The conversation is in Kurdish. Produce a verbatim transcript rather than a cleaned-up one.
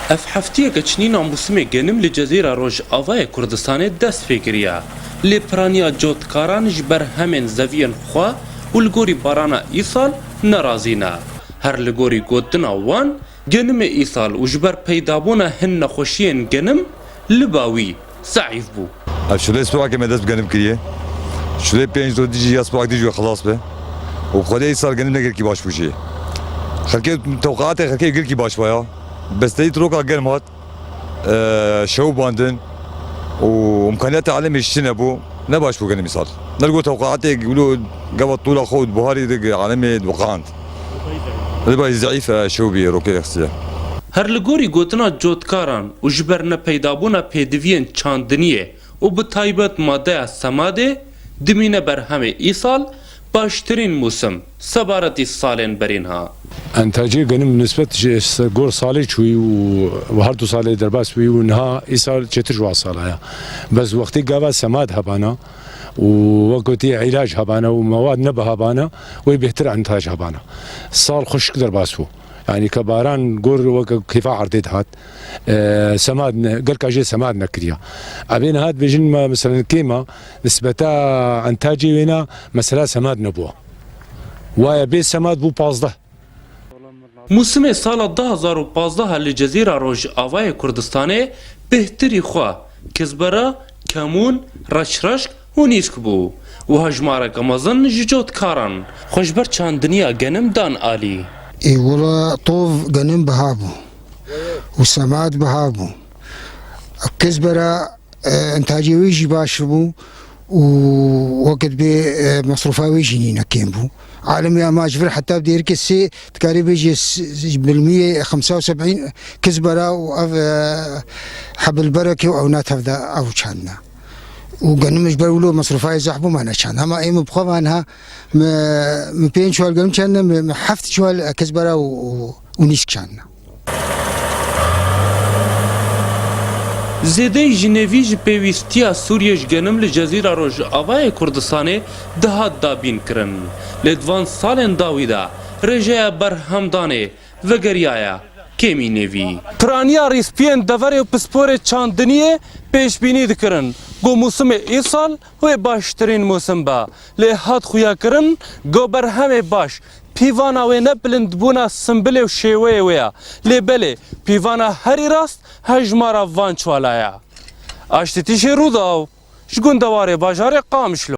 Ev heftiyeke çinîna mûsimê genim li Cezîra Rojavayê Kurdistanê dest pê kiriye. Lê piraniya cotkaran ji berhemên zeviyên xwe û li gorî barana îsal nerazî ne. Her li gorî gotina wan, genimê îsal û ji ber peydabûna hin nexweşiyên genim li ba wî zeîf bû. Ev şûlê spoxekê me dest bi genim kiriye. Şûlê pênc roj dijî ya spoxek dijî we xilas be. Û bi xwedê îsal genim ne gelkî baş bû jî. Xelkê tewqeatê xelkê gelkî baş baya. Besteyî troka germ hat. E, şew bandin. Û imkaniyeta alemê ji çi nebû. Ne baş bû genim îsal. Ne li gor tewqeatê wilo gava tûla xwe û buharî de alemê diqand. Li ba zeîf e, şew bî rokê xistiye. Her li gorî gotina cotkaran û ji ber nepeydabûna pêdiviyên çandiniyê û bi taybet madeya semadê dimîne berhemê îsal baştirîn mûsim sebaretî salên berîn ha. Entacê genim nisbet ji se-, gor salê çûyî û, û her du salê derbas bûyî û niha îsal çêtir ji wa sala ya. Bes wextê gava semad hebana û wek gotî îlac hebana û mewad ne bi hebana, wê bêhtir entac hebana. Sal xweşik derbas bû. Yanî ke baran gor weke kêfa erdê dihat, e, semad ne, gelka jê semad nekiriya. Evê niha dibêjin me, meselen kêma, nisbeta entacê wêna, mesela semad nebûwa. Waye bê semad bû pazdeh. Mûsimê sala du hazar û pazdeh li Cezîra Rojavayê Kurdistanê bêhtirî xwe Kizbera, Kemûn, Reşreşk û Nîsk bû û hejmareke mezin ji cotkaran xwe ji ber çandiniya genim dan alî. Ê wela tov genim biha bû û semad biha bû. Kizbera, e, entacê wê jî baş bû û wekit bê, e, mesrûfa wê jî nîne kêm bû. Alemê ama ji vir heta bi dêrikê sê dikarê bêjê s-, s-, bilmiyê xemsa û sebîn kizbera û ev, e, hebil berekê û ew nat hevde ew çandna. Û genim ji ber wilo mesrûfayê zehf bû me neçand. Hema ê min bi xwe ve niha min, min pênc çuwal genim çandne, min, min heft çuwal kizbera û, û, û nîsk çandne. Zêdeyî ji nêvî ji pêwîstiya Sûriyê ji genim li Cezîra Rojavayê Kurdistanê dihat dabîn kirin. Lê di van salên dawî de rêjeya berhemdanê vegeriyaye kêmî nêvî. Piraniya rîspiyên deverê û pisporê çandiniyê pêşbînî dikirin ku mûsimê îsal wê baştirîn mûsim be. Lê hat xuyakirin ku berhemê baş pîvana wê ne bilindbûna simbilê û şêweyê wê ye. Lê belê pîvana herî rast hejmara van çuwala ye. Aştîtîşê Rûdaw ji gundewarê bajarê Qamişlo.